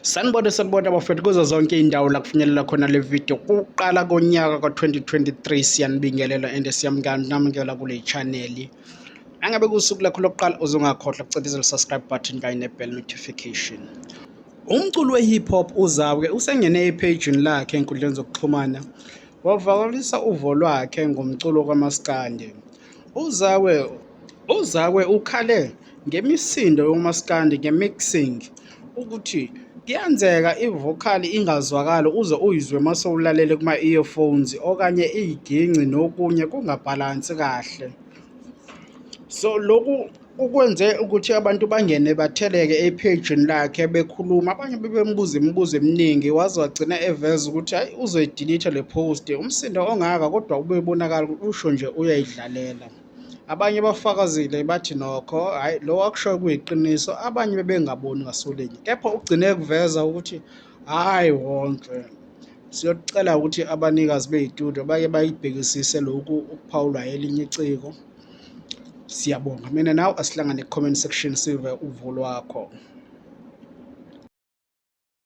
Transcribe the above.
Sanibona, sanibona bafethu kuzo zonke iy'ndawo la kufinyelela khona le video. Kuqala konyaka ka-2023 siyanibingelela and siyamunamukela kule channel. Angabe kusuku lakho lokuqala uzongakhohlwa ukucindezela subscribe button kanye ne-bell notification. Umculi we-hip hop uZawe usengene ephejini lakhe enkundleni zokuxhumana wavakalisa uvo lwakhe ngomculo kamaskandi. UZawe ukhale ngemisindo yomaskandi nge-mixing ukuthi kuyenzeka i-vocal ingazwakali uze uyizwe mase ulalele kuma-earphones okanye iyiginci nokunye kungabhalansi kahle. So lokhu ukwenze ukuthi abantu bangene batheleke ephejini lakhe bekhuluma, abanye bebembuza imibuzo eminingi waze wagcina eveza ukuthi hhayi uzoyidilitha le post, umsindo ongaka kodwa ubebonakala usho nje uyayidlalela. Abanye bafakazile bathi nokho hhayi lokho akushoyo kuyiqiniso, abanye bebengaboni ngasolinye kepha ugcine ekuveza ukuthi hhayi wonke. Siyocela ukuthi abanikazi bey'tudiyo bake bayibhekisise lokhu okuphawulwa elinye iciko. Siyabonga. Mina nawe asihlangane ku-comment section sive uvo lwakho.